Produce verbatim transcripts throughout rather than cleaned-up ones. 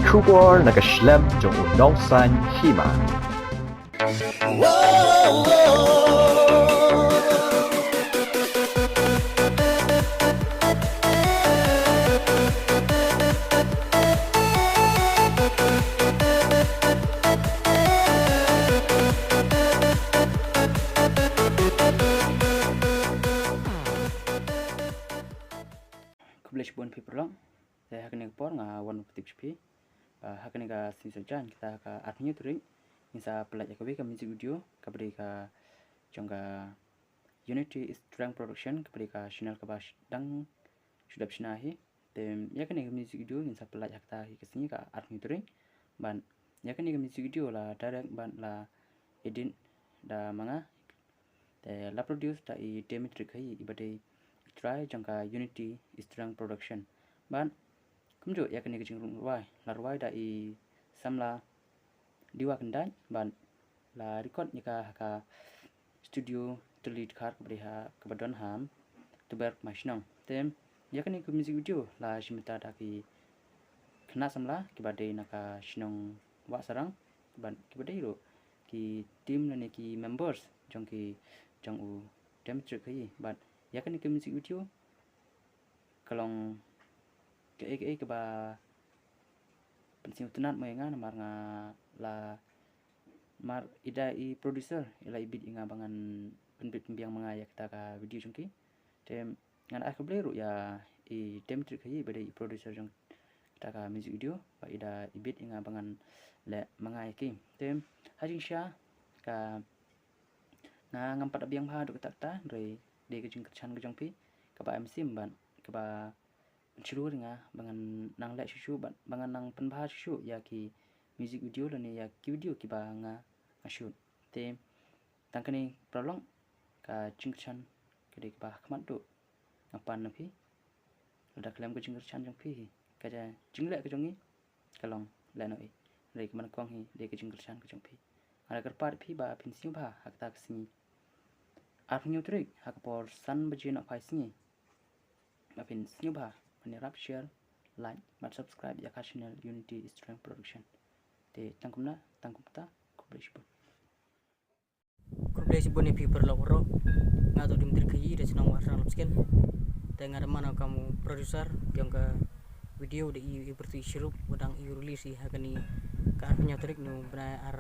Khubor na ka shlem jong u nongsan hima. Khublei shibun phi paralok. Te ha kane ka por nga wan pyntip sha phi. Ba ha kane ka sngi Saitjaiñ, kata ka arphew tarik, ngin sa pynlait ïa kawei ka music video kaba dei ka jong ka Unity Strength Production, kaba dei ka channel kaba dang shu dep shna hi. Te ïa kane ka music video ngin sa pynlait ha kata hi ka sngi ka arphew tarik. Bad ïa kane ka music video la direct bad la edit da ma nga. Te la produce da i Dimitri Khayi, iba dei trai jong ka Unity Strength Production. Bad kumjuh ïa kane ka jingrwai la rwai da i samla Diwa Kyndait, bad la record ïa ka ha ka studio Tylli Dkhar kaba dei ha, kaba don ha Tuber Kmai Shnong. Te ïa kane ka music video la shim bynta da ki khynnah samla kiba dei na ka shnong Wahsarang, bad kiba dei ruh ki team lane ki members jong ki, jong u Dimitri Khayi. Bad ïa kane ka music video ka long kaei kaei kaba pynsngewtynnat mo ïa nga, namar nga la, mar i da i producer i la ibit ïa nga ba ngan pynbit pynbiang ma nga ïa kata ka video jong ki. Te ngan ai khublei ruh ïa i Dimitri Khayi ba dei i producer jong kata ka music video, ba i da ibit ïa nga ba ngan leh ma nga ïa ki. Te ha jingshisha ka nga ngam pat biang bha haduh katta katta, hynrei dei ka jingkyrshan ka jong phi kaba ai mynsiem bad kaba pynshlur ïa nga ba ngan nang leh shuh shuh bad ba ngan nang pynbha shuh shuh ïa ki music video lane ïa ki video kiba nga, nga shoot. Te tang kane paralok, ka jingkyrshan ka dei kaba ha khmat duh nga pan na phi. Lada khlem ka jingkyrshan jong phi hi, ka jingleh ka jong ngi ka long lehnohei. Hynrei kaba nyngkong hi dei ka jingkyrshan ka jong phi. Nga da kyrpad ïa phi ba phin sngewbha ha kata ka sngi arphew tarik ha ka por san baje nohphai sngi ba phin sngewbha ban ïarap share, like bad subscribe ïa ka channel Unity Strength Production. Te tang kumne, tang kumta, khublei shibun. Khublei shibun ïa phi paralok baroh. Nga to Dimitri Khayi da shnong Wahsarang Lapsken. Te nga da man kam u producer jong ka video, da i, i pyrthei Chirup, ba dang i release i ha kane ka arphew tarik u bnai ar,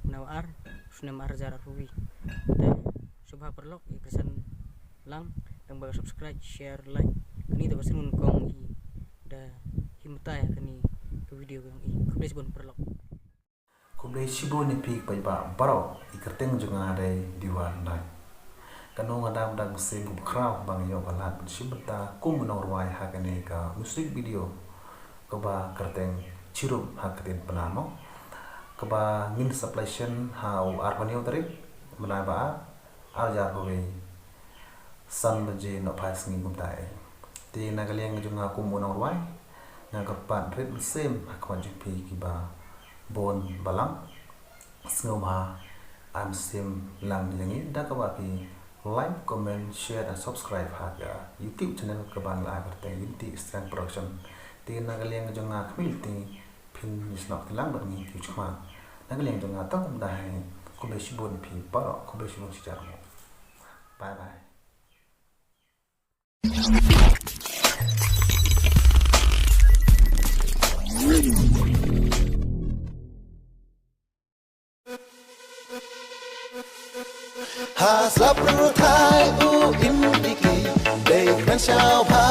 bnai ar, snem ar hajar arphew. Te sngewbha paralok ïa kyrshan lang, dang ba subscribe, share, like. Kane te ba sngewbha kong i da hi mynta ïa kane ka video ka jong i. Khublei shibun paralok. Khublei shibun ïa phi paidbah baroh, i kyrteng jong nga dei Diwa Kyndait. Kano nga dang dang mynsiem kaba khraw ba nga ïoh ka lad ban shim bynta kum u nongrwai ha kane ka music video kaba kyrteng Chirup ha ka ktien Pnar mo, kaba ngin sa pynlait shen ha u arphew tarik bnai ba ar, ar hajar arphew wei, san baje nohphai sngi kumta ei. Te na ka liang jong nga kum u nongrwai, nga kyrpad rit mynsiem ha khmat jong phi kiba bun balang. Sngewbha ai mynsiem lang ïa ngi da kaba phi like, comment, share and subscribe ha ka YouTube channel kaba ngi la ai kyrteng Unity Strength Production. Te na ka liang jong nga khmih te phin ïasnoh kti lang bad ngi kiew shikmat. Na ka liang jong nga tang kumta hi, khublei shibun phi baroh, khublei shibun shi hajar nguh. Bye bye. Ha slap ruthai u im kiki, dei kmen shaw pha